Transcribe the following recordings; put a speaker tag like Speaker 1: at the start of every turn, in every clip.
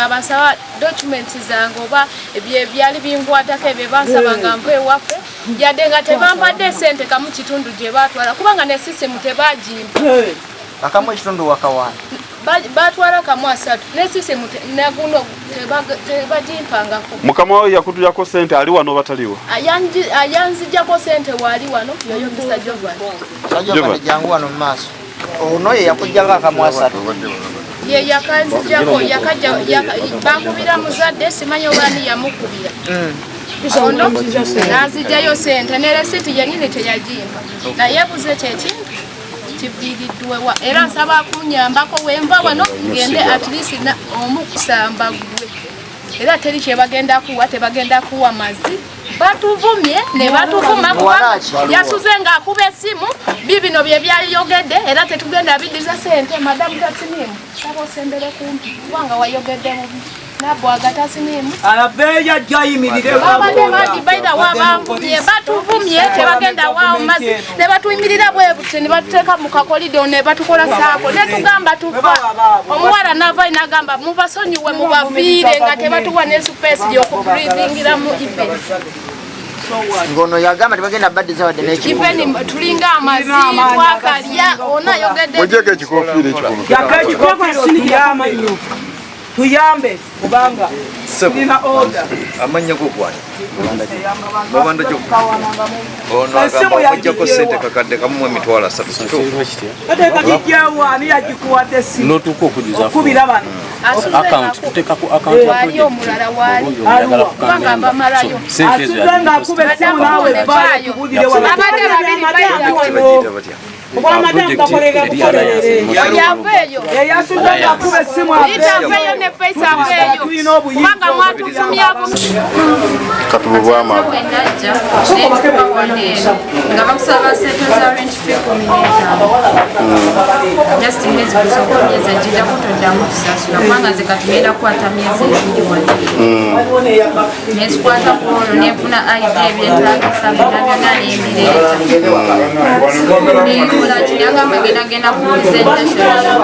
Speaker 1: Abasaba documents zange oba byali binkwatako ebyo bansaba nga nva ewaffe, yadde nga tebampadde sente kamu kitundu gye baatwala, kubanga ne sisimu tebagimpa.
Speaker 2: Akamu ekitundu wakawaana
Speaker 1: batwala kamu asatu ne sisimu naguno tebagimpangako.
Speaker 3: Mukama we yakutujjako sente ali wano bataliwo?
Speaker 1: Ayanzijjako sente waali wano, yoyo Mr. Jovan.
Speaker 2: Jovan jangu wano mu maaso. Ono ye yakujjako akamu asatu.
Speaker 1: Ye yakanzijjako, yakajja bakubira muzadde, simanyi oba ani yamukubira. Ono n'anzijjayo sente ne resiti yennyini teyagimpa. Naye buze kyekintu kiviiriddwewa, era nsaba kunyambako wenva wano ngende at least omukusamba gwe. Era teri kyebagenda kuwa, tebagenda kuwa mazzi. Batuvumye ne batuvuma kuba yasuze ng'akuba essimu, bibino bye byayogedde era tetugenda biddiza sente. Madamu Tasinimu, saba osembere kumpi kubanga wayogedde bubi. Nabwaga Tasinimu
Speaker 4: alabeeyo ajja ayimirire.
Speaker 1: Babadde bangi baida wabanvumye, batuvumye, tebagenda waawo mazzi ne batuyimirira bwe buti ne batuteeka mu kakolido ne batukola saako ne tugamba tufa. Omuwala n'ava n'agamba mubasonyiwe mubaviire nga tebatuwa ne space y'okubreathingiramu even.
Speaker 2: Ngono yagamba tebagenda baddiza wadde n'ekikumi.
Speaker 1: Even tulinga amazzi twakalya, ono ayogedde.
Speaker 3: Muggyeko ekikofiira ekikulu.
Speaker 4: Yako ekikofiira otuyambe nnyo. Tuyambe kubanga tulina order.
Speaker 5: Amannya go gwani? Mabanda gyo. Ono agamba okuggyako ssente kakadde kamu mu 30,000 kituufu.
Speaker 4: Kateeka kijjawo ani yagikuwadde essimu?
Speaker 6: N'otuuka okujuza
Speaker 4: Okubira bano.
Speaker 6: Account, tuteekako account ya
Speaker 1: Waali
Speaker 6: project.
Speaker 1: omulala waali.
Speaker 6: Oyagala
Speaker 1: Kubanga bamalayo.
Speaker 6: Sente ezo
Speaker 4: Asuze ng'akuba essimu naawe vaayo tubulire wano.
Speaker 1: Abadde babiri
Speaker 5: Bagiyita
Speaker 1: bayita.
Speaker 5: batya?
Speaker 4: Obwamadamu bakolera bukolerere.
Speaker 1: Yaveeyo.
Speaker 4: Eyasuze ng'akuba essimu
Speaker 1: Rita
Speaker 4: aveeyo.
Speaker 1: aveeyo ne Faith aveeyo.
Speaker 4: Tulina obuyinza.
Speaker 1: Kubanga mwatuvumyavumya.
Speaker 3: Katububwama.
Speaker 7: Wenajja nentuuka wano eno nga bakusaba sente za rent fee 15, just mwezi gusooka, myezi egiddako toddamu kusasula, kubanga nze kati ngenda kukwata myezi 2 wano. Nenzikwata ku olwo nenfuna ID, ebyetaagisa byonna byonna nembireeta, nenkola kinyagamba ngenda genda ku presentation,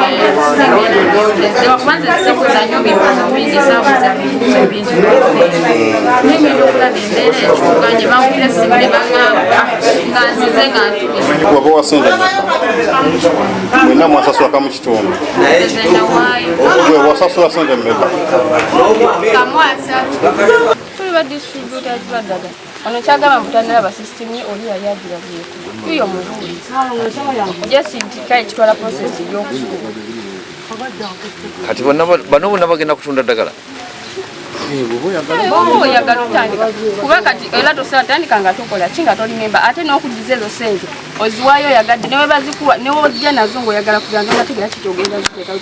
Speaker 7: negenda kuba nze sibuuza nnyo bibuuzo bingi, saabuuza bibuuzo bingi. Nengenda okulaba embeera ekyuka, gye bankubira essimu ne baŋŋamba nga nzize nga ntuuse.
Speaker 3: Waba wa sente mmeka? Mwenna mwasasula kamu kitundu.
Speaker 7: Nze nawaayo.
Speaker 3: Gwe wasasula sente mmeka?
Speaker 1: Kamu asatu.
Speaker 7: Tuli ba distributors ba ddagala. Ono kyagamba mbu tannalaba system ye, oli yali agirabyeko yuyo mubuulizi just nti kale kitwala process ey'okusuuba.
Speaker 5: Kati bonna bano bonna bagenda kutunda ddagala.
Speaker 7: Oba oyagala otandika, kuba kati era tosobola tandika nga tokola ki, nga toli memba, ate n'okuddiza ezo sente oziwaayo oyagadde, newe bazikuwa newojja nazo ng'oyagala kuganga nga tegera kiti ogenda ziteeka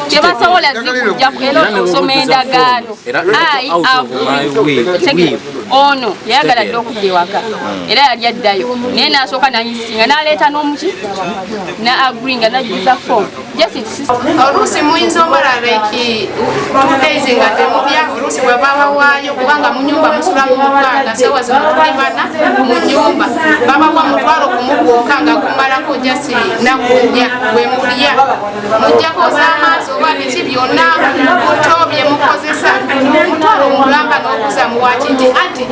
Speaker 7: tebasobola zikujjako, era osoma endagaano. I agree. Ono yayagala dde okudda ewaka, era yali addayo, naye n'asooka nanyisinga n'aleeta n'omuki na agree nga najjuza form just it's
Speaker 1: Oluusi muyinza omala like 2 days nga temulya, oluusi bwe babawaayo, kubanga mu nyumba musula mu mukaaga, sawa zino tuli bana mu nyumba, babawa 10,000 gwokka nga gumalako just nnaku 4 bwe mulya, mujjako z'amaazi oba biki byonna buto bye mukozesa, 1,000 n'okuza muwaki nti anti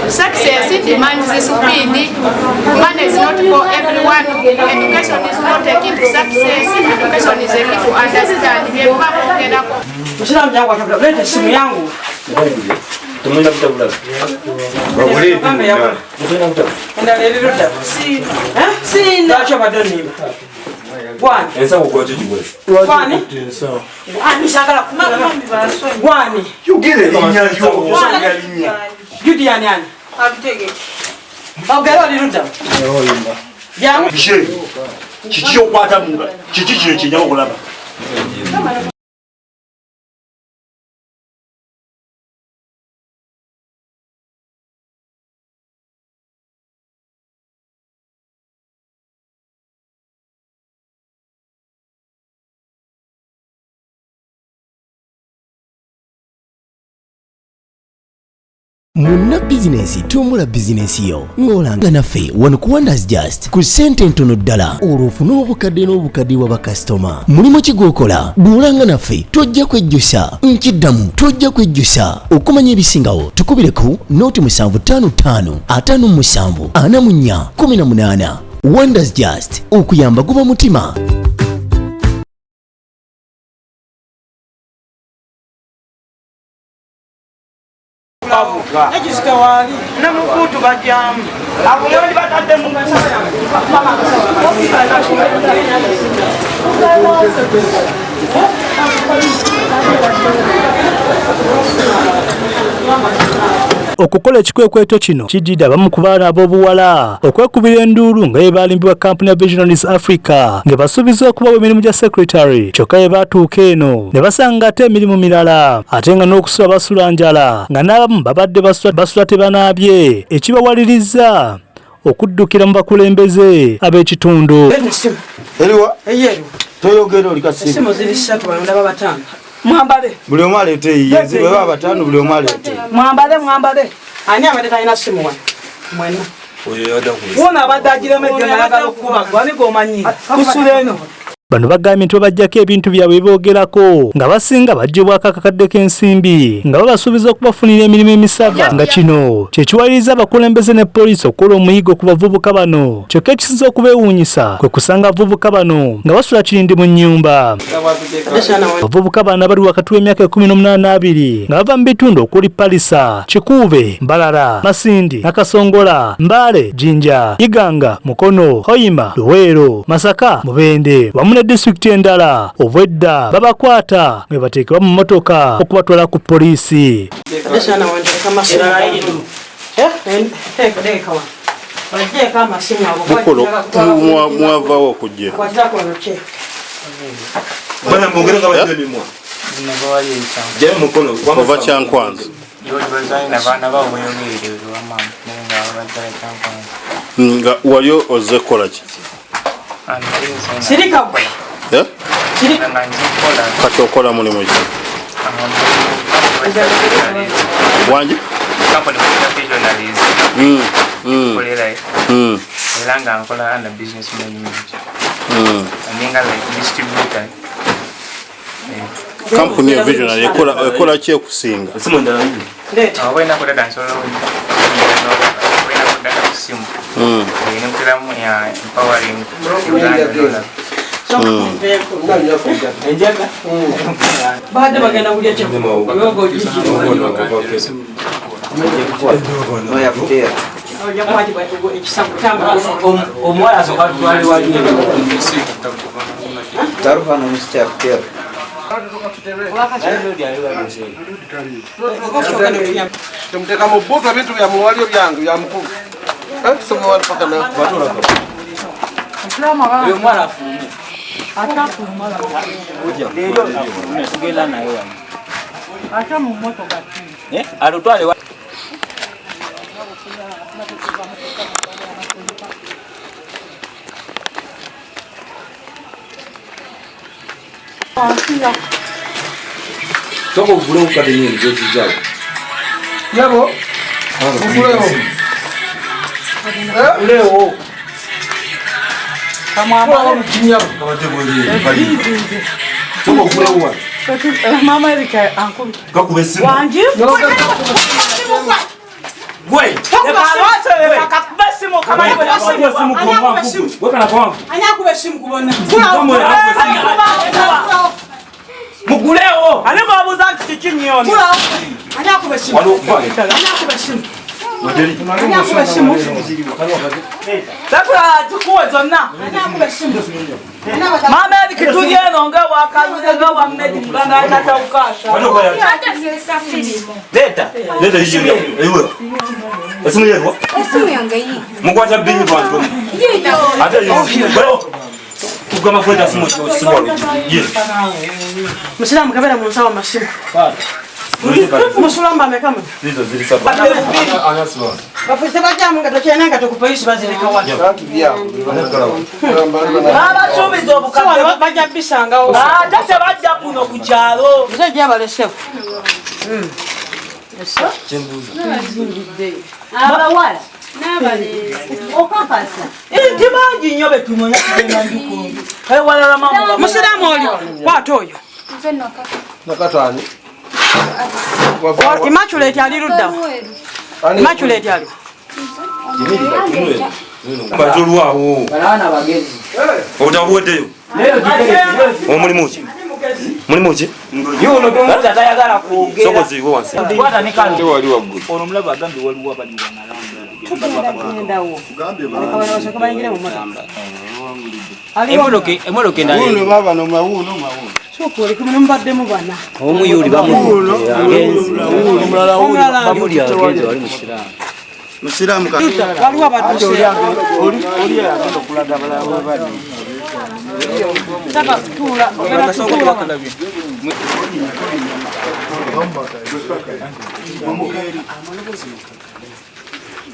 Speaker 1: success demands speed, money is not for everyone, education is not a key to success, education is a key to understand bye muba mwogerako.
Speaker 4: Musiraamu jangu atabula, leeta essimu yangu.
Speaker 6: Temulina butabula.
Speaker 4: Gambe yakola. Endala eri ludda. Siina. Lwaki obadde onnimba? Gwani?
Speaker 6: Ensawo gwaki giweze?
Speaker 4: Gwani? Ani sagala kumanya? Gwani?
Speaker 8: Yogera erinnya lyo, yogera linnya.
Speaker 4: Judian ani? Ogera oli ludda. Jangu.
Speaker 8: Kiki kiki okwata mu ngalo? Kiki kino kyenjaba okulaba?
Speaker 9: Munna bizinensi, tumbula bizinensi yo ng'olanga naffe wano ku Wonders Just ku ssente ntono ddala, olwo ofune obukadde n'obukadde bwa bakasitoma. Mulimu ki gw'okola? Bw'olanga naffe tojja kwejjusa. Nkiddamu, tojja kwejjusa. Okumanya ebisingawo tukubire ku 0755 57 44 18. Wonders Just, okuyamba guba mutima.
Speaker 4: Ekizika waali ne mukuutu bajjamu abo mwandi batadde mu.
Speaker 10: Okukola ekikwekweto kino kijjidde abamu ku baana ab'obuwala okwekubira enduulu nga bwe baalimbibwa kampuni ya Visionaries Africa nga basuubiza okubawa emirimu gya secretary, kyokka bwe baatuuka eno ne basanga ate emirimu mirala, ate nga n'okusula basula njala, nga n'abamu babadde basula tebanaabye, ekibawaliriza okuddukira mu bakulembeze ab'ekitundu.
Speaker 4: Eriwa?
Speaker 8: Toyogera oli kasimu.
Speaker 4: Essimu ziri ssatu, bano ndaba bataano. Mwambale.
Speaker 8: Buli omu aleete eyiye, nze bwe baba bataano buli omu aleete.
Speaker 4: Mwambale, mwambale. Ani abadde talina ssimu wano? Mwenna. Wuuno abadde agiremedde nga ayagala okukuba gwe, ani gw'omanyi? Kusula eno.
Speaker 10: Bano bagambye nti babaggyako ebintu byabwe biboogerako nga basinga baggyibwako akakadde k'ensimbi nga babasuubiza okubafunira emirimu emisava, nga kino kye kiwaliriza abakulembeze ne poliisi okukola omuyigo ku bavubuka bano. Kyokka ekisinze okubeewuunyisa kwe kusanga abavubuka bano nga basula kirindi mu nnyumba. Abavubuka bano abali wakati w'emyaka 18 nga bava mu bitundu okuli Palisa, Kikuube, Mbarara, Masindi, Nakasongola, Mbale, Jinja, Iganga, Mukono, Hoima, Luweero, Masaka, Mubende wamu ne disitulikiti endala, obwedda babakwata nga bateekebwa mu mmotoka okubatwala ku poliisi.
Speaker 3: Mukolo mwavawo okujja. Ova Kyankwanzi. Nga wali ozze kukola ki?
Speaker 4: Sirika gwe.
Speaker 3: Kati okola mulimu ki? Wangi?
Speaker 11: Era nga nkola under business management. Ninga like distributor.
Speaker 3: Kampuni ya Visionary ekola ki ekusinga?
Speaker 11: Oba kola nsobola olina ku simu. Nenteramu ya empowering Uganda.
Speaker 4: Badde bagenda kulya
Speaker 6: Omuwala asooka tutwale wali.
Speaker 12: Temuteka mu bbutu ebintu byammwe, waliyo byange bya mukulu.
Speaker 6: Oyo omuwala afulume. Leero afulume tugenda naye wano. Alutwale wa.
Speaker 5: Sooka ogulewo kati nyingi z'okizaawo.
Speaker 12: Yabo, ogulewo.
Speaker 6: Ogulewo.
Speaker 8: Sooka ogulewo wano.
Speaker 4: Mama Erika ankubi.
Speaker 8: Gakuba essimu.
Speaker 4: Wangi?
Speaker 6: Gwe. Mugulewo.
Speaker 4: Ani gwabuuza nti kiki nnyo? Ani akuba essimu? Ani akuba essimu? Ani akuba essimu? Takula gikuwe zonna. Ani akuba essimu? Mama Erika tuli eno nga wakazuze nga wa Medi muganga atatawukasa.
Speaker 6: Leta.
Speaker 8: Leta yiyo. Ewe. Esimu yerwa.
Speaker 7: Esimu yange yi.
Speaker 8: Mukwata bingi bantu. Ate yo. Kugamba kuleta simu simu. Ye.
Speaker 4: Musiraamu kabera mu nsawo amasimu. Musula mbameka muno.
Speaker 8: Zizo ziri saba.
Speaker 4: Bafuise bajjamu nga tokyalina nga ku poliisi bazireka wano.
Speaker 13: Babasuubiza obukadde
Speaker 4: bajja bisangawo.
Speaker 13: Ate tebajja kuno ku kyalo.
Speaker 4: Nze gye abalesewo.
Speaker 13: Abawala n'abalenzi okakasa
Speaker 4: nti bangi nnyo betunonya kugenda njukunju ewalala mama musiraamu oli kwata oyo
Speaker 12: Nakatani.
Speaker 4: Immaculate ali ludda. Immaculate ali.
Speaker 8: Batolwawo.
Speaker 6: Balaana bagezi.
Speaker 8: Otabuweddeyo. Omulimu ki? Mulimu ki?
Speaker 6: Yuno tomuza tayagala kwogera.
Speaker 8: Sokozi iwe wansi.
Speaker 6: Kwata ne kano.
Speaker 5: Tewali waggulu.
Speaker 6: Ono omulabe agambye waliwo abali
Speaker 4: Tugendawo. Basooke bayingire mu mmotoka.
Speaker 6: Emotoka endala.
Speaker 3: Wuuno baba no mawuuno mawuuno.
Speaker 4: Sooka oleke muno mubaddemu bana.
Speaker 6: Omu yuli bamulya agenzi. Bamulya agenzi wali musiraamu.
Speaker 3: Musiraamu ka.
Speaker 4: Waliwo abadde
Speaker 3: Oli oli agenda okulaga abalala bwe bali.
Speaker 4: Saka tuula ogenda tuula.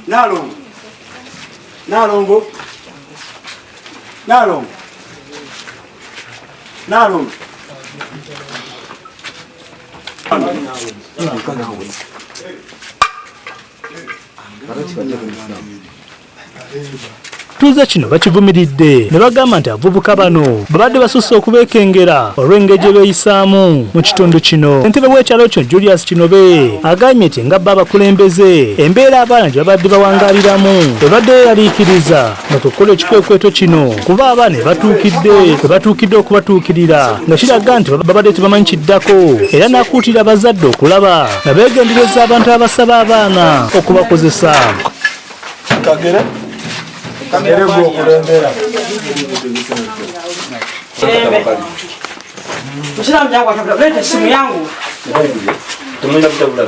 Speaker 3: Nalongo. Nalongo. Nalongo. Nalongo.
Speaker 10: Tuze kino bakivumiridde ne bagamba nti abavubuka bano babadde basusse okubeekengera olw'engeri gye beeyisaamu mu kitundu kino. Ssentebe w'ekyalo kino Julius Kinobe agambye nti nga bo abakulembeze embeera abaana gye babadde bawangaaliramu ebadde yeeraliikiriza nga kukola ekikwekweto kino kuba abaana batuukidde okubatuukirira nga kiraga nti babadde tebamanyi kiddako era n'akuutira abazadde okulaba nga beegendereza abantu abasaba abaana okubakozesa.
Speaker 3: Kagere Kagere gwokulembera.
Speaker 4: Musiraamu jangu atabula leeta essimu yangu.
Speaker 8: Temulina kutabula.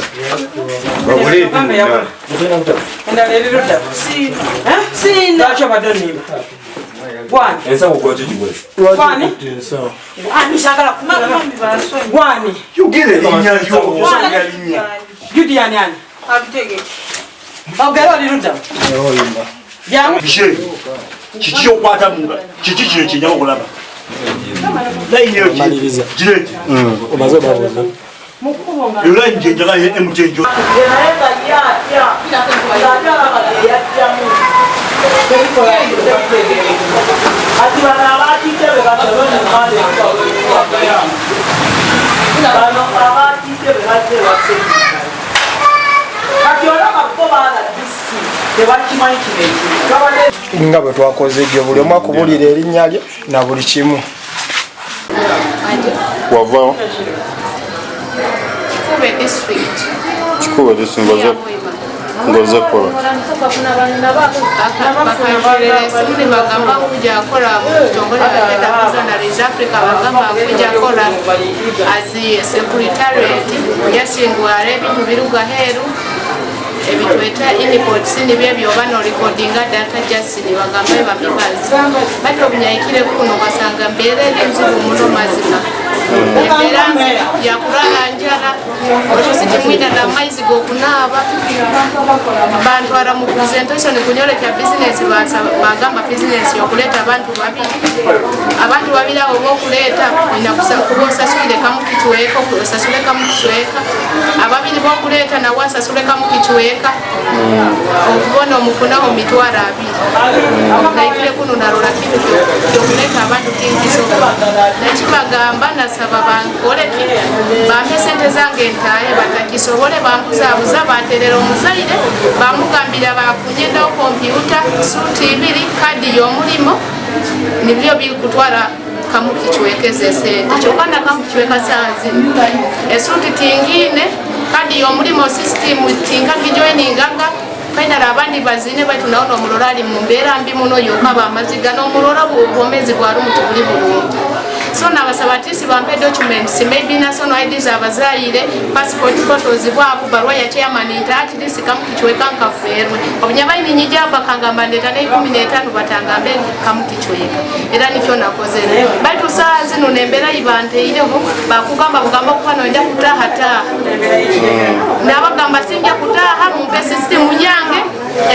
Speaker 4: Endala eri ludda. Siina. Lwaki obadde onnimba? Gwani?
Speaker 8: Ensawo gwaki giweze?
Speaker 4: Gwani? Gwani saagala kumanya. Gwani?
Speaker 3: Yogera erinnya lyo. Yogera erinnya.
Speaker 4: Judian ani? Ogera oli ludda. Jangu.
Speaker 3: Kiki okwata mu ngalo? Kiki kino kye njagala okulaba? Layini eyo gireete.
Speaker 10: Omaze obabuuza.
Speaker 3: Eyo layini gye njagala ye MTN.
Speaker 13: Naye nga ye atya ng'ate alaba teyajjamu.
Speaker 4: Ati bano abaatiite be bano abaatiite be bazze ewase. Kati olaba bo baala DC tebakimanyi kino ekintu.
Speaker 11: Nga bwe twakoze jjo buli omu akubulira erinnya lye na buli kimu.
Speaker 3: Wavaawo?
Speaker 1: Kikube district.
Speaker 3: Kikube district ngoze kola.
Speaker 1: Bakakerera bagamba kuja kola mu kitongole bagenda Missionaries Africa bagamba kuja kola as secretariat yasingwara ebintu biruga heru ebitweta inputs nibyo oba no recordinga data just bagamba babibazi bato obunyayikire kuno basanga mbeera eri nzibu muno mazima embeera yakulala njala oluusi timwina n'amaizi g'okunaaba bantwara mu presentation kunyoleka bizinesi bagamba bizinesi yokuleeta abantu babiri abantu babiri abo bokuleeta olina kuba osasule kamu kichweka osasule kamu kichweka ababiri bokuleeta nawe asasule kamu kichweka okubona omufunaho mitwaro abiri naikire kuno narola kintu kyokuleeta abantu kinkisobola nakibagamba nasaba bankoleki bampe sente zange ntaahe batakisobole bambuzabuza baterera omuzaire bamugambira bakunyendaho kompyuta suuti ibiri kadi y'omulimo nibyo bikutwara kamu kichwekeze sente kyokka nakamu kichweka saa zino esuuti tingine kadi y'omulimo system tinga gijoininganga kainara abandi bazine baitu naona omurora ali mu mbeera mbi muno yokka bamaziga n'omurora obwomezi bwarumu tubuli bulungi. So nabasabatisi bampe documents maybe national IDs abazaire passport photos bwabo barua ya chairman nti at least kamu kichweka nkaferwe obunyabaini nyija bakangamba ndeta ne 15 batangambe kamu kichweka era nikyo nakozere baitu saa zino nembera ibanteireho bakugamba bugamba kuba noenda kutaha taha nabagamba sinja kutaha mumpe system yange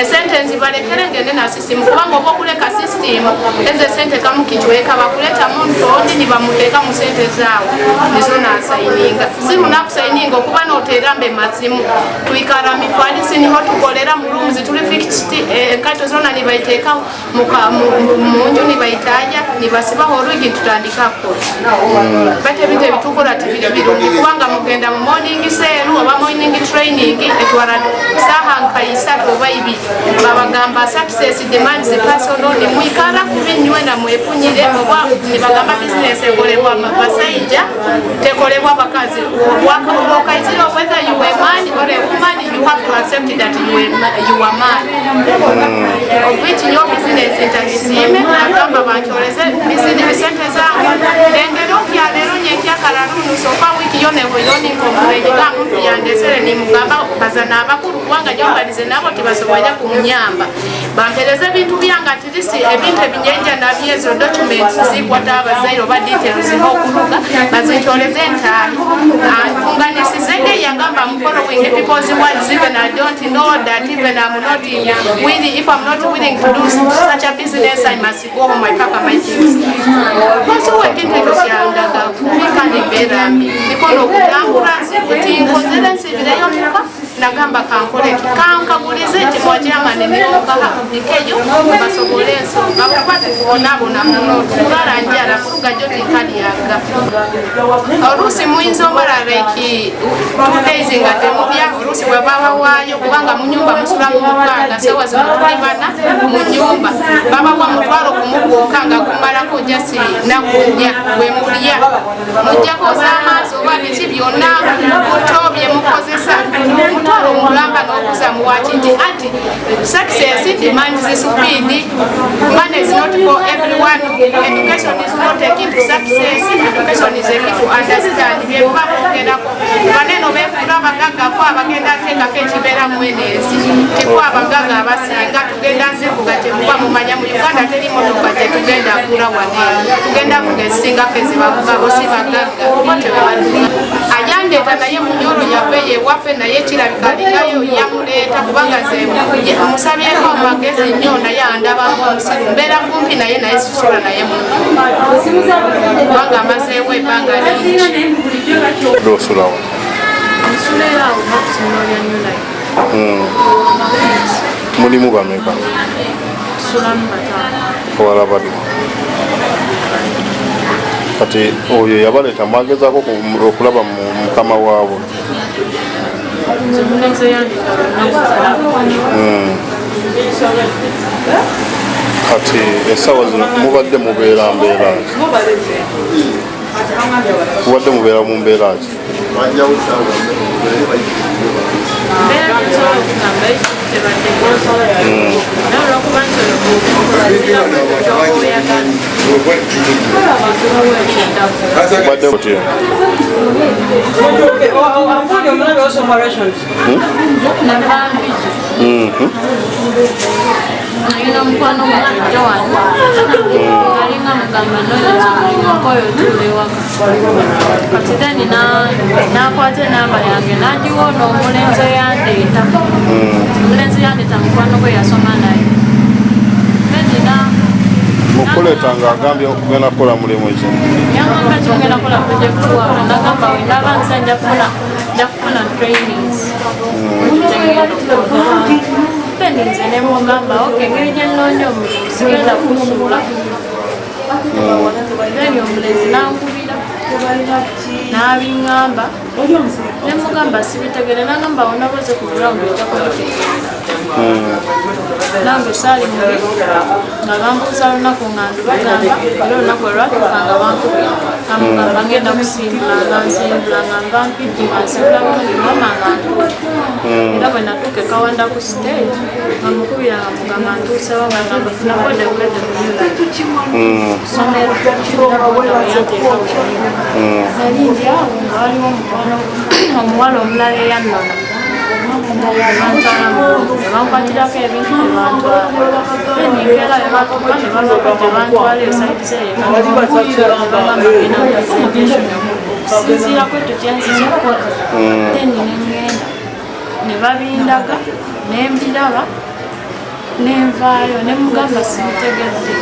Speaker 1: Esente nzibalekere ngende na system, kubanga oba okuleka system ezo esente kamukichweka bakuleta muntu ondi nibamuteeka mu sente zaawe nizo nasayininga. Si lunakusayininga okuba noterambe masimu twikara mifalisi niho tukolera mu rooms tuli fixed, enkaito zona nibaiteeka munju nibaitaja nibasibaho olwigi tutandika kukola. Bate ebintu ebitukola tibiri birungi kubanga mugenda mu morning sale oba morning training etwala saha nka isatu oba ibiri, babagamba success demands personal, nimwikara kubinywe na mwefunyire oba nibagamba business ekolebwa basaija tekolebwa bakazi. Wakaizira whether you are man or a woman, you have to accept that you are man. Of which your business intagisime agamba bankyoleze business sente zange engero kyalero nyenkyakala sofa wiki yone yoni nkomulejega muntu yandesere nimugamba bazana abakulu kubanga jombalize nabo tibasobola kumunyamba bampereze ebintu byange atirisi ebintu ebinyenja nabyezo documents zikwata abazaire oba details okuluga bazinkyoleze entaano ankunganisizege yangamba I'm following the people's words even I don't know that even I'm not willing, if I'm not willing to do such a business I must go home, I pack my things. Koso ekintu ekyo kyandaga kubi kandi mbeera mbi nikono okutambula nti nkozere nsibireyo muka nagamba kankoleki kankagulize nti mwakyamani nikokaha nikeyo basobole ensonga kuba tukubonaabona muno tulala njala kuluga gyo tinkalyaga. Oluusi muyinza omala like 2 days nga temulya, oluusi bwe babawaayo kubanga mu nyumba musula mu mukaaga sawa zino tuli bana mu nyumba babawa mutwalo gumu gwokka nga gumalako jasi nnaku nnya bwe mulya mujjako oz'amaazi oba biki byonna buto bye mukozesa mutwalo omulamba n'okuza muwaki nti anti success demands speed, money is not for everyone, education is not a key to success, education is a key to understand. Bye buba boogerako baneno beefuula abagagga fo abagenda ateekako ekibeera mwenensi tifo abagagga abasinga tugenda nzivuga temuba mumanya mu Uganda teri motoka gyetugenda kula wane tugenda vuga ezisingako ezibavuga bo si bagagga bo tebebavuga. Ayandeeta naye munyolo yaffe yewaffe naye kirabika alinayo yamuleeta kubanga nze musabyeko amagezi nnyo naye andabamu omusiru mbeera kumpi naye naye sisula naye mu nnyumba kubanga amazeewo ebbanga lingi.
Speaker 14: Mulimu bameka? Bawala babiri. Kati oyo yabaleeta mwagezaako okulaba mukama waabwe? Kati essaawa zino mubadde mubeera mbeera ki? Mubadde mubeera mu mbeera ki? Badde otya?
Speaker 15: Nalina omukwano gwange Joan alinga mugamba noonyeza omulimu nkoyo otuula ewaka kati then nakwata enamba yange n'agiwa ono omulenzi eyandeeta omulenzi yandeeta mukwano gwe yasoma naye then
Speaker 14: mukuleeta ng'agambye okugenda kukola mulimu ki?
Speaker 15: Yangamba nti ogenda kukola project work nagamba wendaba nze nja kufuna trainings kyengenda okukola. Then nze ne mugamba okay engeri gye nnoonya omulimu sigenda kusuula. Then omulenzi n'ankubira n'abiŋŋamba ne mugamba sibitegere n'angamba wonna boze ku ground ojja kubitegeera. Nange saali mubi nga bambuuza lunaku nga ndubagamba era olunaku olwatuuka nga bankubira nga mugamba ngenda kusimbula nga nsimbula nga nva Mpigi nga nsimbula bulungi mama nga ntuuka era bwe natuuka e Kawanda ku stage nga mukubira nga mugamba ntuusewo nga ngamba funa boda ekuleete ku New Life ssomero era boda bwe yanteeka ku nali ndi awo nga waliwo omukwano omuwala omulala eyannona bantwala mu ne bankwatirako ebintu ne bantwala then nkeera bwe batuuka ne balwako gye bantwala eyo side zeeyo bagamba ngenda presentation okusinziira ku ekyo kye nzize okukola then ne ŋŋenda ne babindaga ne mbiraba Nenvaayo ne mugamba sibitegedde,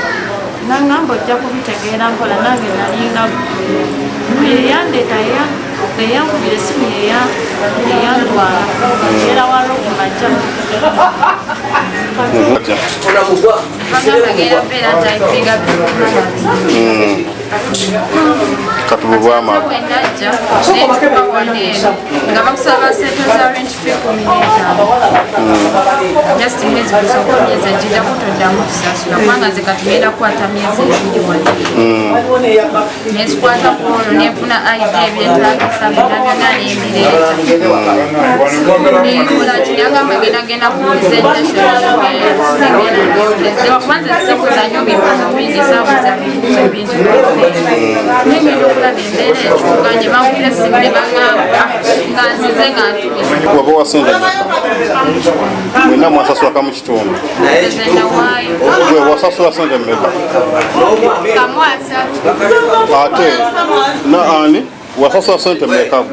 Speaker 15: nangamba ojja kubitegeera mpola. Nange nalinga yeyandeeta, eyankubira essimu, yeyantwala era waliwo ku majja.
Speaker 1: Bagamba genda mbeera typinga.
Speaker 14: Kati bwe bwamala?
Speaker 1: Wenajja nentuka wano eno nga bakusaba sente za rent fee 15, just mwezi gusooka, myezi egiddako toddamu kusasula, kubanga nze kati ngenda kukwata myezi 2 wano. Nezikwata ku olwo nenfuna ID, ebyetagisa byonna byonna nembireeta, nenkola ki, nagamba genda genda ku presentation. Kubanza sibuuza nnyo bibuuzo bingi, saabuuza bibuuzo bingi. Nengenda okulaba embeera ekyuka, gye bankubira essimu ne baŋŋamba nga nzize nga ntuuse.
Speaker 14: Wabawa sente mmeka? Mwenna mwasasula kamu kitundu?
Speaker 1: Nze nawaayo.
Speaker 14: Gwe wasasula sente mmeka?
Speaker 1: 300.
Speaker 14: Ate na ani wasasula sente mmeka?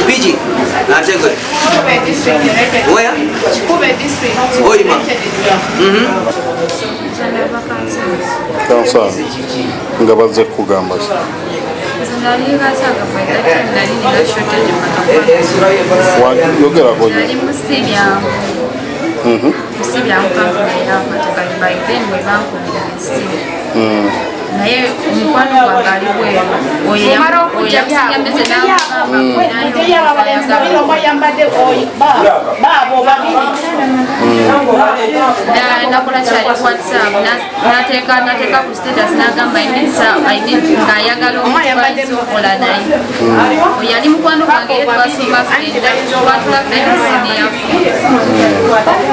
Speaker 16: Biji, ate gwe. Where? Oyima.
Speaker 14: Kansala nga bazze kukugamba ki?
Speaker 1: Nze nali ngasanga by that time nali nina shortage
Speaker 14: Yogerako.
Speaker 1: Nali mu sibyangu. Sibyangu kampuni yakwataka by then we bankubira essimu, naye omukwano gwange ali bweru, oyo yamusinga meze n'amugamba.
Speaker 13: Yambadde baabo babiri.
Speaker 1: Nakola kyali WhatsApp, nateeka ku status n'agamba I need I need, ng'ayagala omuntu ayinza okukola naye. Oyo yali mukwano gwange, era twasoma ffenna, twatula ffenna senior.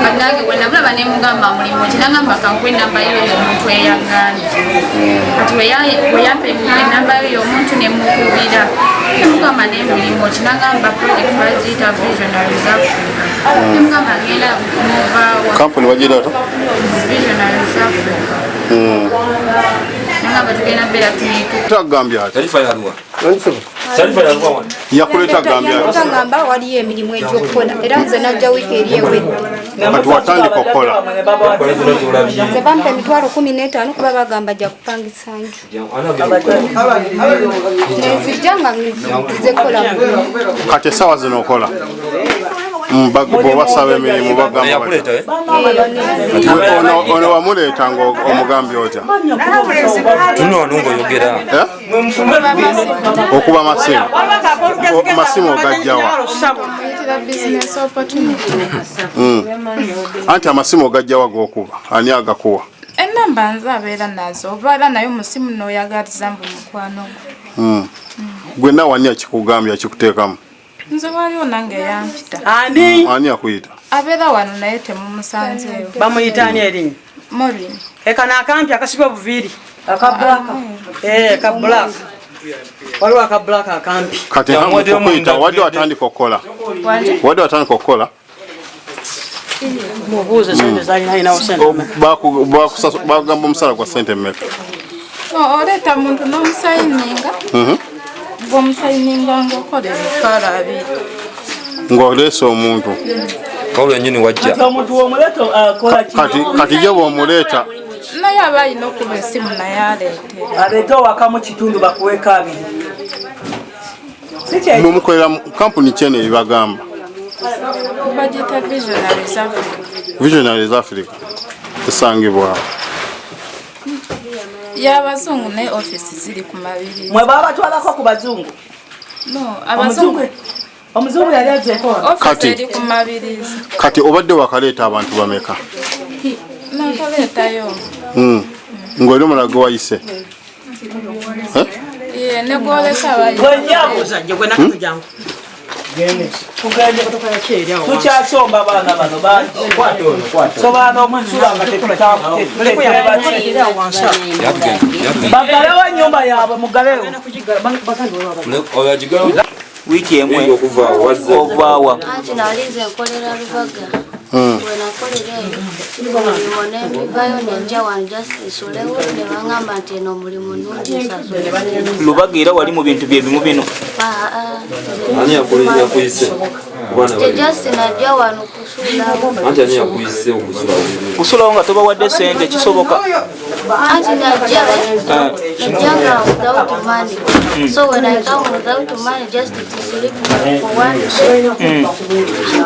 Speaker 1: Kati nange bwe namulaba ne mugamba mulimu ki, nagamba kankuwa enamba y'oyo omuntu eyagambye. Kati bwe yampa enamba y'oyo omuntu ne mukubira, nemugamba naye mulimu ki, nagamba project bagiyita Visionaries Africa. Nemugamba ngenda muvaawa?
Speaker 14: Kampuni bagiyita?
Speaker 1: Visionaries Africa. Nagamba tugenda mbeera tuyitu.
Speaker 14: Agambye ati yakuleeta, agambye ati?
Speaker 17: Agamba waliyo emirimu egy'okukola, era nze najja wiiki eri ewedde.
Speaker 14: Kati watandika okukola?
Speaker 17: Nze bampa 150,000 kuba bagamba jja kupangisa nju, nenzijja nga nzize kukola mulimu.
Speaker 14: Kati essaawa zino okola? Bw'obasaba emirimu bagamba batya? Ono wamuleeta nga omugambye otya?
Speaker 5: Tuno wano ng'oyogera.
Speaker 14: Eh? Okuba masimu. Masimu ogajjawa?
Speaker 15: Muyitira business opportunity.
Speaker 14: Anti amasimu ogajjawa g'okuba? Ani agakuwa?
Speaker 15: Enamba nze abeera nazo, obeera nayo musimu n'oyagaliza mbu mukwano gwe.
Speaker 14: Gwe nawe ani akikugambye, akikuteekamu?
Speaker 15: Nze waliwo nange yampita.
Speaker 4: Ani?
Speaker 14: Ani akuyita?
Speaker 15: Abeera wano naye temumusanzeewo.
Speaker 4: Bamuyita ani erinnya?
Speaker 15: Morin.
Speaker 4: Ekano akampi akasiba obuviiri aka black, ka black, waliwo aka black akampi.
Speaker 14: Kati okuyita wadde watandika okukola?
Speaker 15: Wanje?
Speaker 14: Wadde watandika okukola?
Speaker 4: Mubuuze sente zalina, alinawo sente?
Speaker 14: Bagamba omusala gwa sente mmeka?
Speaker 15: No, oleeta muntu n'omusayininga. Bw'omusayininga ng'okola 20,000.
Speaker 14: Ng'oleese omuntu?
Speaker 5: Kawulo yennyini wajja.
Speaker 13: Kati omuntu womuleeta akola ki?
Speaker 14: Kati ye bw'omuleeta?
Speaker 15: Naye aba alina okuba essimu naye aleetera.
Speaker 13: Aleete owakamu kitundu bakuweko abiri. Si kyekyo?
Speaker 14: Mwemukolera mu kampuni kyene ebibagamba?
Speaker 15: Bagiyita Visionaries Africa.
Speaker 14: Visionaries Africa esangibwawo?
Speaker 15: Y'abazungu naye ofisi ziri ku Mabiri.
Speaker 13: Mwe babatwalako ku bazungu?
Speaker 15: No, abazungu.
Speaker 13: Omuzungu yali agyeko wano.
Speaker 15: Ofisi
Speaker 14: Kati-
Speaker 15: eri ku Mabirizi.
Speaker 14: Kati obadde wakaleeta abantu bameka?
Speaker 15: Nakaleetayo.
Speaker 14: Ng'oli omulala gwe wayise? Eh?
Speaker 15: Ye, ne gwoleka abayi.
Speaker 13: Gwenjabuuza.
Speaker 4: Gwe nakato jangu.
Speaker 13: Tukyasomba abaana bano bangi, sobola n'okusula nga tetutebaki. Bagalewo ennyumba yaabwe, mugalewo.
Speaker 5: Oyo agigalawo.
Speaker 16: Wiiki emu
Speaker 5: okuva wazze.
Speaker 16: Ovaawa?
Speaker 18: Anti nali nze nkolera Lubaga. Bwe nakolera eyo omulimu nembivayo nenja wano just nsulewo, ne baŋŋamba nti eno omulimu nungi, nsasule.
Speaker 16: Lubaga era wali mu bintu bye bimu bino?
Speaker 5: Ani yakuyise?
Speaker 18: Nze just najja wano kusuulawo.
Speaker 16: Kusulawo nga tobawadde sente kisoboka?
Speaker 18: Anti najja nga without money. So when I come without money, just to sleep for one day.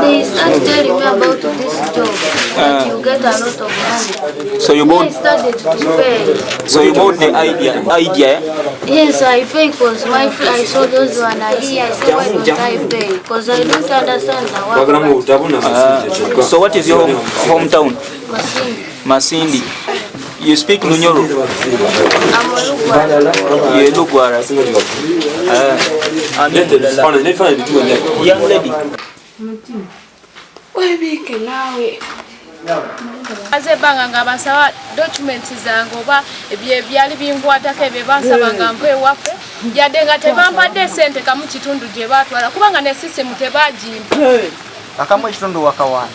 Speaker 18: They start telling me about this job, that you get a lot of money.
Speaker 16: So you bought?
Speaker 18: I started to pay.
Speaker 16: So you bought the idea, eh?
Speaker 18: Yes, I pay because my friend, I saw those one are here. I said, why don't I pay? Because I don't understand the work.
Speaker 16: So what is your hometown?
Speaker 18: Masindi.
Speaker 16: Masindi. You speak Lunyoro?
Speaker 18: I'm a Lugwara.
Speaker 16: You're Lugwara. Young lady.
Speaker 7: Webike nawe.
Speaker 1: Aze banga nga basaba documents zange oba ebyali binkwatako ebyo bansaba nga nve ewaffe, yadde nga tebampadde ssente kamu kitundu gye baatwala, kubanga ne sisimu tebagimpa.
Speaker 2: Akamu ekitundu wakawaana.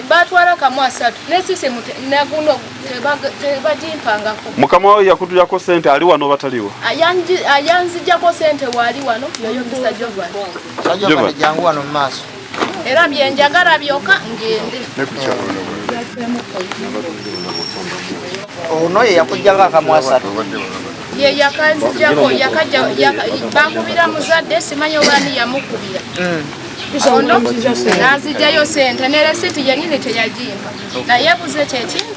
Speaker 1: Batwala kamu asatu ne sisimu naguno tebagimpangako.
Speaker 14: Mukama we yakutujjako ssente ali wano bataliwo?
Speaker 1: Ayanzijjako ssente waali wano yoyo Mr. Jovan.
Speaker 2: Jovan jangu wano mu maaso.
Speaker 1: Era byenjagala byokka ngende.
Speaker 2: Ono ye yakujjako akamu asatu.
Speaker 1: Ye yakanzijjako bakubira muzadde simanyi oba ani yamukubira. Ono n'anzijjayo ssente ne resiti yennyini teyagimpa. Naye buze kyekintu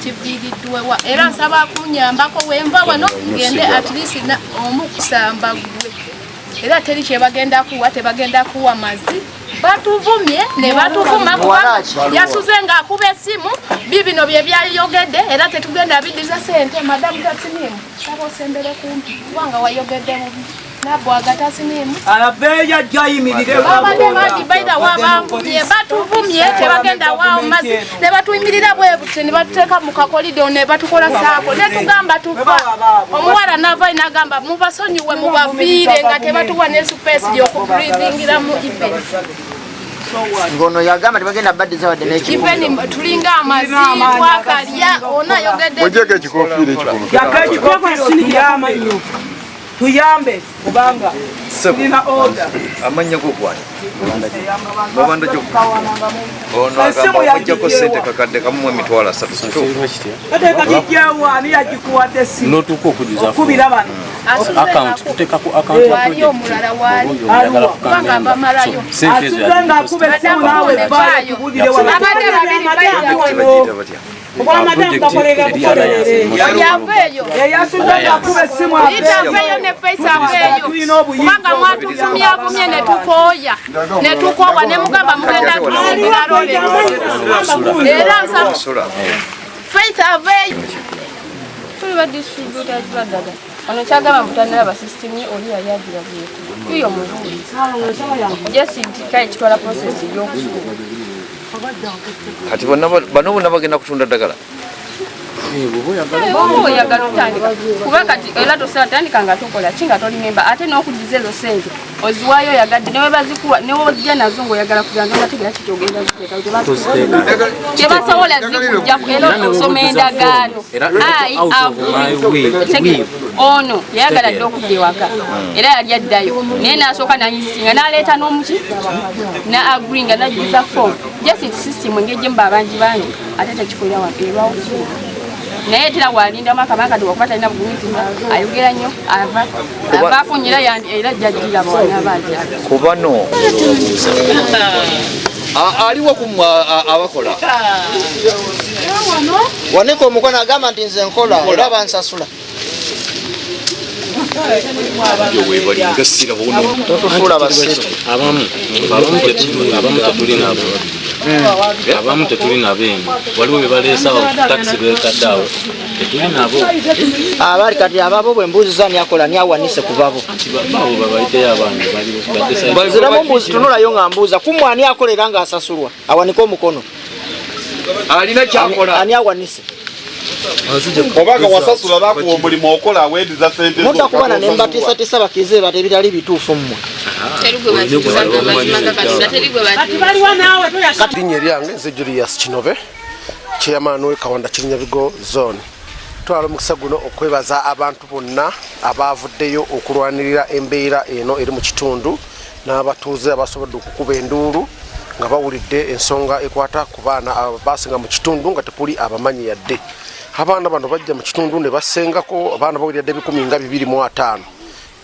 Speaker 1: kiviiriddwa era nsaba kunnyambako wenva wano ngende at least omukusamba gwe. Era teri kye bagenda kuwa, tebagenda kuwa mazzi. Batuvumye ne batuvuma kuba yasuze ng'akuba essimu bibino bye byayogedde era tetugenda biddiza ssente. Madamu tasiniimu saba osembere kumpi kubanga wayogedde bubi. Nabwaga tasiniimu
Speaker 4: alabeeya ajja ayimirire.
Speaker 1: Babadde bangi baida wabanvumye batuvumye tebagenda waawo mazzi ne batuyimirira bwe buti ne batuteeka mu kakolido ne batukola saako ne tugamba tufa. Omuwala n'ava n'agamba mubasonyiwe mubafiire nga tebatuwa ne space y'okubreathingiramu even.
Speaker 2: Ngono yagamba tebagenda baddiza wadde n'ekikumi.
Speaker 1: Even tulinga amazzi twakalya ona ayogedde.
Speaker 14: Mujjeko ekikofiira ekikulu.
Speaker 4: Yakekikofiira tuyambe kubanga tulina order.
Speaker 5: Amannya go gwani? Babanda gyo. Ono agamba omuggyako ssente kakadde kamu mu emitwalo asatu.
Speaker 4: Ate kagijjawo ani yagikuwadde essimu?
Speaker 6: N'otuuka okujuza
Speaker 4: okubira bano.
Speaker 6: Account tuteeka ku account ya
Speaker 1: wali omulala wali kubanga bamalayo.
Speaker 4: Asuze ng'akuba essimu naawe vaayo tubulire wano.
Speaker 1: Abadde babiri bayita.
Speaker 4: Obwamadamu bakolera bukolerere.
Speaker 1: Yaveeyo.
Speaker 4: Eyasuze ng'akuba essimu
Speaker 1: aveeyo ne face aveeyo. Kubanga mwatuvumyavumye ne tukooya. Ne tukoowa ne mugamba mugenda tusimbira Rolex. Era nsaba Faith aveeyo.
Speaker 7: Tuli ba distributors baddaga. Ono kyagamba mbu system ye oli yali agirabyeko. Yuyo mubuulizi. Just nti kale kitwala process y'okusuula.
Speaker 5: Kati bano bonna bagenda kutunda ddagala?
Speaker 7: Oba oyagala otandika kuba kati era tosobola tandika nga tokola ki nga toli memba ate n'okuddiza ezo ssente oziwaayo oyagadde ne webazikuwa ne wojja nazo ng'oyagala kugenda onategeera ki ky'ogenda ziteeka tebasobola zikujjako era osoma endagaano. Ono yayagala dda okudda ewaka era yali addayo naye n'asooka n'anyisinga n'aleeta n'omuki na agree nga n'ajjuza form. Just system engeri gye muba abangi bangi ate tekikolera wano erwawo naye tera walindamu akabanga wakuba talina bugumiikiriza ayogera nnyo avaako nyera era ajja wanaaba agyala.
Speaker 5: Ku bano aliwo ku abakola
Speaker 2: wanika omukono agamba nti nze nkola era bansasula. Totufuula basiru.
Speaker 6: Abamu tetuli nabo eno waliwo bye baleese awo takisi beetadde awo tetuli nabo.
Speaker 2: Abali kati ababo bwe mbuuziza ani akola ani awanise ku babo.
Speaker 6: Baabo babayiteyo abaana bali
Speaker 2: nziramu mbuuzi tunulayo nga mbuuza ku mmwe ani akolera ng'asasulwa awanike omukono.
Speaker 5: Alina ky'akola.
Speaker 2: Ani awanise?
Speaker 14: Obanga wasasula bakuwa omulimu okola aweediza ssente zo.
Speaker 2: Mutakubana ne mbatiisatiisa bakkirize bate ebitali bituufu mmwe.
Speaker 12: Linnya eryange nze Julius Kinobe, chairman we Kawanda Kirinyabigo zone. Twala omukisa guno okwebaza abantu bonna abaavuddeyo okulwanirira embeera eno eri mu kitundu N'abatuuze abasobodde okukuba enduulu nga bawulidde ensonga ekwata ku baana abasinga mu kitundu nga tekuli abamanyi yadde. Abaana bano bajja mu kitundu ne basengako abaana bawulira dde 20,025,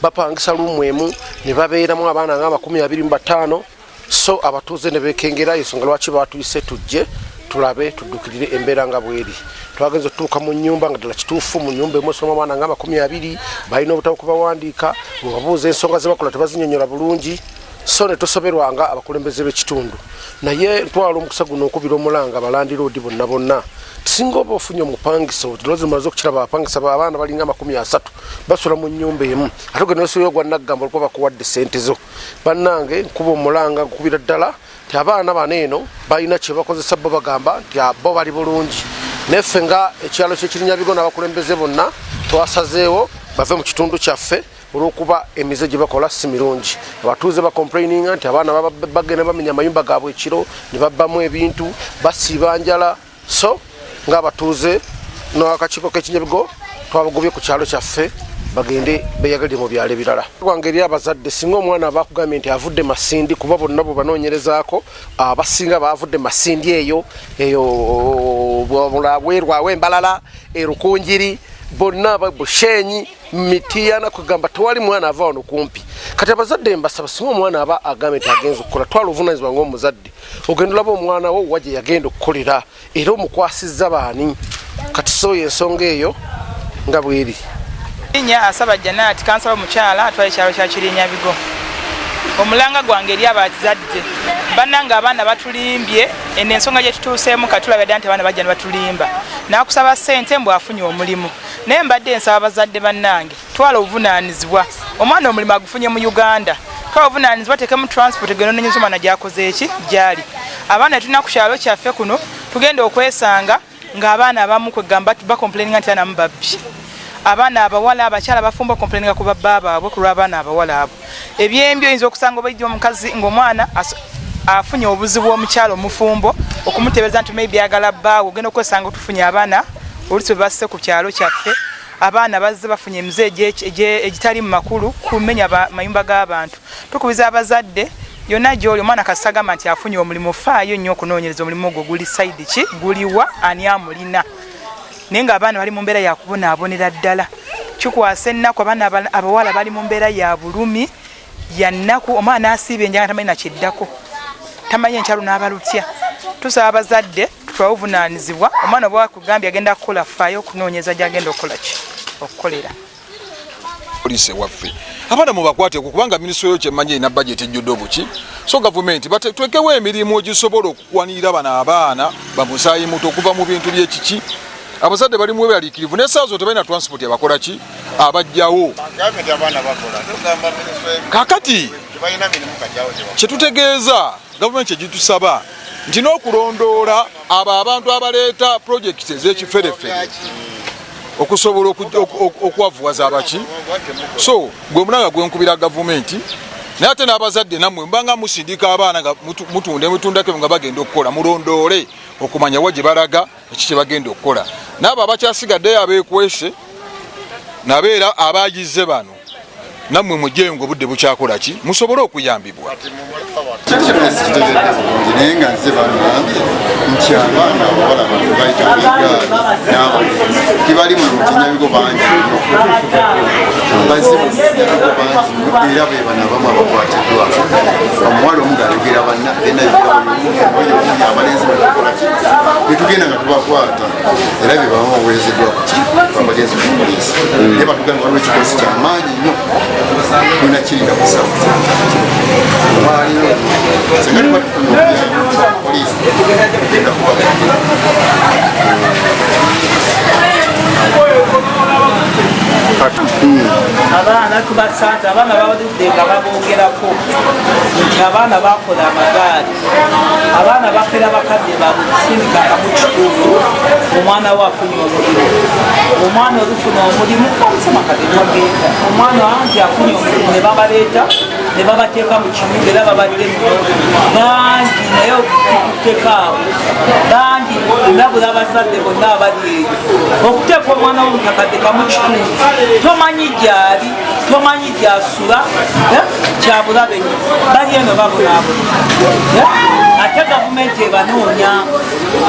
Speaker 12: bapangisa luumu emu ne babeeramu abaana nga 25. So abatuuze ne beekengera, ensonga lwaki batuyise tujje tulabe tuddukirire embeera nga bweri. Twagenza otutuuka mu nnyumba nga ddala kituufu, mu nnyumba emu esoma abaana nga 20, balina obutabo kubawandiika. Bwebabuuza ensonga ze bakola tebazinyonyola bulungi, so ne tusoberwa nga abakulembeze b'ekitundu. Naye ntwala omukisa guno okubira omulanga abalandiroodi bonna bonna, singa oba ofunye omupangisa, otilozi mumaze okukiraba, abapangisa abaana balinga 30 basula mu nnyumba emu, ate ogenda nosuulayo gwa naggamba olwokuba bakuwadde sente zo. Bannange, nkuba omulanga nkubira ddala nti abaana bano eno balina kye bakozesa. Bo bagamba nti bo bali bulungi, naffe nga ekyalo ky'ekirinyabigo n'abakulembeze bonna twasazeewo bave mu kitundu kyaffe olw'okuba emize gye bakola si mirungi. Abatuuze bacomplaininga nti abaana bagenda bamenya amayumba gaabwe ekiro ne babbamu ebintu, basiiba njala. So ng'abatuuze n'akakiiko k'ekinyabigo twabagobye ku kyalo kyaffe, bagende beyagalire mu byalo ebirala. Gwange eri abazadde, singa omwana aba akugambye nti avudde Masindi, kuba bonna bwe banoonyerezaako abasinga bavudde Masindi eyo eyo bwerwawo embalala erukunjiri bonna Bushenyi, Mitiyana, kugamba tewali mwana ava wano kumpi. Kati abazadde mbasaba, singa omwana aba agambye nti agenza okukola, twala obuvunanyizibwa ng'omuzadde, ogenda olaba omwana wo wa gye yagenda okukolera era omukwasizza baani. Kati so ensonga eyo nga bweri.
Speaker 11: Linnya Asaba Janati, kansala omukyala atwala ekyalo kya Kirinyabigo. Omulanga gwange eri abazadde bannange, abaana batulimbye. Eno ensonga gye tutuuseemu katulabye ddala nti abaana bajja ne batulimba, n'akusaba ssente mbu afunye omulimu. Naye mbadde nsaba abazadde bannange, twala obuvunaanyizibwa. Omwana omulimu agufunye mu Uganda, twala obuvunaanyizibwa, tekemu transport genda onoonyeza omwana gyakoze eki gyali. Abaana tulina ku kyalo kyaffe kuno, tugenda okwesanga ng'abaana abamu kwegamba bacomplaininga nti abaana babbi, abaana abawala, abakyala bafumba complaininga ku babba baabwe ku lw'abaana abawala abo. Ebyembi oyinza okusanga obaijja omukazi ng'omwana afunye obuzibu, omukyala omufumbo okumutebereza nti maybe agala bbaawe. Ogenda okwesanga otufunye abaana oluusi bwe basse ku kyalo kyaffe, abaana bazze bafunye emize egitali mu makulu, kumenya mayumba g'abantu. Tukubiza abazadde yonna gy'oli, omwana kasita agamba nti afunye omulimu, faayo nnyo okunoonyereza omulimu ogwo guli side ki, guliwa, ani amulina. Naye ng'abaana bali mu mbeera yakubonaabonera ddala, kikwasa ennaku. Abaana abawala bali mu mbeera ya bulumi, ya nnaku. Omwana asiiba enjanga, tamanyi nakiddako, tamanyi enkyalo n'abalutya. Tusaba abazadde tutwale obuvunaanyizibwa. Omwana oba wakugambye agenda kukola, faayo okunoonyeza gyagenda okukola ki, okukolera.
Speaker 19: Poliisi ewaffe abaana mubakwateko, kubanga minisitule yo kyemmanyi erina bajeti ejjudde obuki. So gavumenti twekewo emirimu egisobola okukwanirira bano abaana bamusaayi muto okuva mu bintu byekiki. Abazadde bali mweberaliikirivu nesaazo tebalina transport abakola ki abajjawo. Kakati kyetutegeeza gavumenti kyegitusaba nti n'okulondoola abo abantu abaleeta projekiti ez'ekiferefere okusobola okwavuwaza abaki. So gwe mulanga gwenkubira gavumenti, naye ate n'abazadde nammwe mubanga musindika abaana nga mutunda emitundako nga bagenda okukola, mulondoole okumanya wa gye balaga, eki kye bagenda okukola. N'abo abakyasigaddeyo abeekwese nabeera abagize bano, nammwe mujjengo obudde bukyakola ki, musobole okuyambibwa.
Speaker 14: Sikitegedde bulungi, naye nga nze bangambye nti abaana abawala bano bayita egaali n'abalenzi tebali mu Kinyabigo bangi nnyo, bazze mu Kinyabigo bangi nnyo, era be bano abamu abakwatiddwa. Omuwala omu ng'ayogera banna, genda yogera oyo omu, abalenzi batukola ki, netugenda nga tubakwata, era be bamu baweerezeddwa kuki babagenzi ku poliisi. Naye batugamba waliwo ekikosi kyamaanyi nnyo, tulina kirinda kusawo olwaliro, singa tuba tufuna obuyambi poliisi tugenda kuba.
Speaker 4: Abaana tubasanze, abaana babadde nga babogerako nti abaana bakola amagaali, abaana bafera bakadde baabwe kusindika akamu kitundu. Omwana we afunye omulimu, omwana olufuna omulimu omusoma kati tagenda. Omwana anti afunye omulimu ne babaleeta ne babateeka mu kibuga, era babadde bangi, naye okuteeka awo bangi. Ndabula abazadde bonna abali eyo okuteeka omwana wo mukakadde kamu kitundu, tomanyi gyali. Tomanyi gyasula, kyabulabe nnyo. Bali eno babonaabona, ate gavumenti ebanoonya.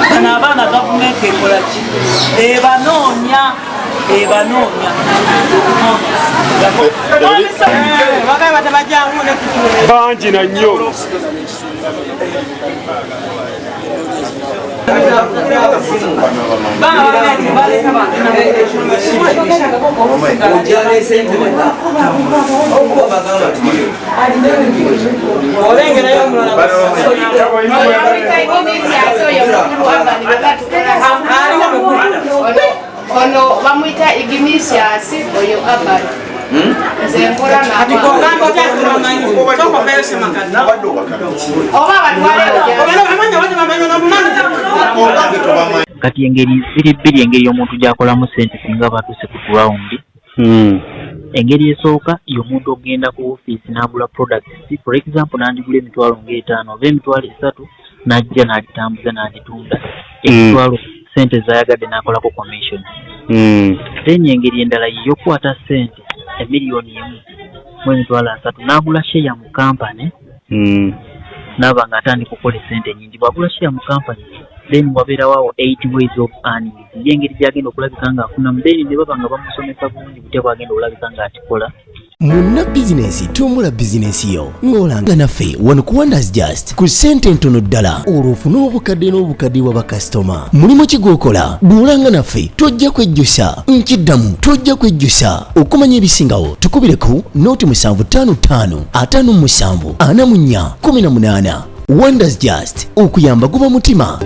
Speaker 4: Bano abaana gavumenti ekola ki? Ebanoonya, ebanoonya.
Speaker 6: Bangi na nnyo.
Speaker 1: Ono bamuyita Ignisius, oyo Aban. Nze nkola oba
Speaker 20: Kati engeri ziri bbiri engeri omuntu gy'akolamu ssente singa batuuse ku ground. Engeri esooka y'omuntu okugenda ku ofiisi n'agula products, for example n'andigula 50,000 oba 30,000, n'ajja n'agitambuza n'agitunda emitwalo ssente z'ayagadde n'akolako commission. Then engeri endala ye y'okukwata ssente 1,030,000 n'agula share mu kampani, n'aba ng'atandika okukola essente nnyingi. Bw'agula share mu kampani, then wabeerawo awo eight ways of earning, ye engeri gy'agenda okulabika ng'afunamu. Then ne baba nga bamusomesa bulungi butya bw'agenda okulabika ng'akikola.
Speaker 9: Munna bizinensi, tumbula bizinensi yo ng'olanga naffe wano ku Wonders Just ku ssente entono ddala, olwo ofune obukadde n'obukadde bwa bakasitoma. Mulimu ki gw'okola? Bw'olanga naffe tojja kwejjusa. Nkiddamu, tojja kwejjusa. Okumanya ebisingawo tukubire ku 0755 57 44 18. Wonders Just, okuyamba guba mutima.